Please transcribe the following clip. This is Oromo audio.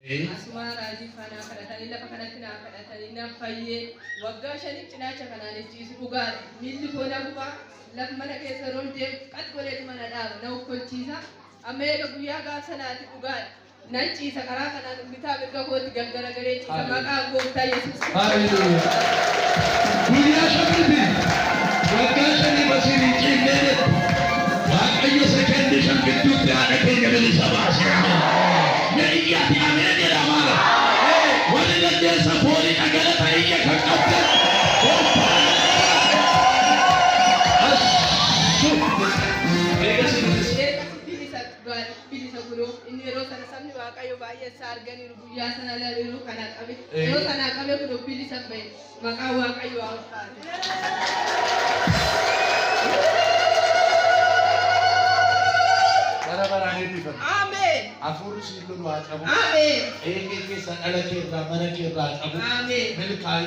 Asumaa raajii faanaa kadhatanii lafa kanatti naa kadhatanii nan fayyee waggaa shaniif cinaacha kanaan ciisu dhugaadha. Miilli koo na gubaa lafa mana keessa yeroon deemu qat godheetu mana dhaaba na okkolchiisa. Amma eega guyyaa gaaf sanaati dhugaadha. Nan ciisa karaa kanaan bitaa mirga kootti gaggaragalee ciisa maqaa gooftaa Yesuus. Hallelujah. Guyyaa shaniiti. Waggaa shanii basiin hin ciifnee jettu. Waaqayyo sekendii shan gidduutti haadha keenya bilisa baase. Mee iyyaati ameen jedhaa maala. Warri dandeessa foolii dhagalata iyya kan qabdan. Assu. Eegas bilisa. Eegas bilisa dhugaadha. Bilisa kunoo inni yeroo sana sabni Waaqayyo baay'ee isaa arganiiru guyyaa sana yeroo kanaa qabe yeroo sanaa qabe kunoo bilisa bahe maqaa Waaqayyo haa ulfaatu. Bara baraan eebbifame. Ameen. Hafuurri siin lolu haa cabu. Ameen. Eegee keessa dhala kee irraa mana kee irraa haa cabu. Ameen. Milkaa'i.